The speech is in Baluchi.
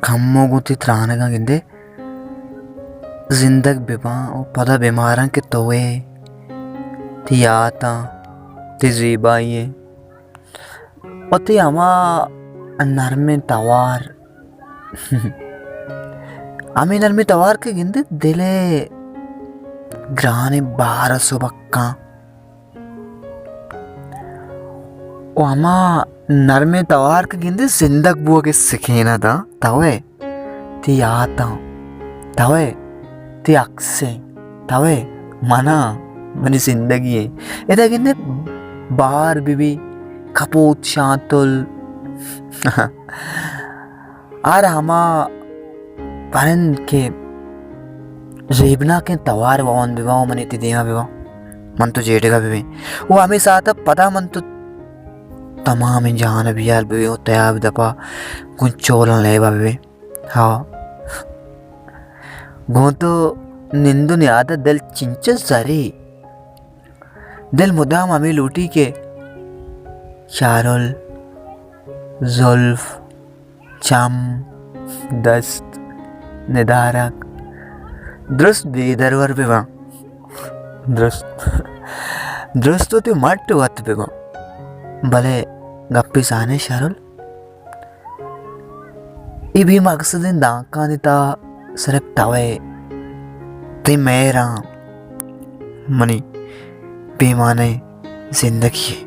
کمو گوں تئی ترانگاں گندے زندگ بباں و پدا بماراں کہ تو ئے، تئی یاتاں، تئی زیبائی ءَ و تئی ہما نرمیں توار، ہمے نرمیں توار کہ گندے دل ءِ گرانیں بار ءَ سبک کاں۔ و ہما نرمیں توار کہ گندے زندگ بوگ ءِ سکین ءَ داں، تو ئے، تئی یاتاں، تو ئے، تئی عکسیں، تو ئے، منا، منی زندگی ئے۔ ادا گندے بار بہ بی، کپوت شانتل۔ ہر ہما پرند کہ زیبناکیں توار ءَ وان بباں و منی تئی دیما بباں، من تو جیڑگا ببیں و ہمے ساعت ءَ پدا من تو تمامیں جہان ءَ بیال ببیں و تیاب دپا گوں چولاں لیبا ببیں۔ ہاں، گوں تو نند و نیاد ءَ دل چنچو زری۔ دل مدام ہمے لوٹی کہ شارل، زلف، چم، دست، ندارگ درست بے درور بباں۔ درست، درست وتی مٹ وت بباں۔ بلے گپے زانے شارل، اے بے مقصدیں دانکانی تہا صرف تو ئے، تئی مہراں منی بے معنی زندگی ئے۔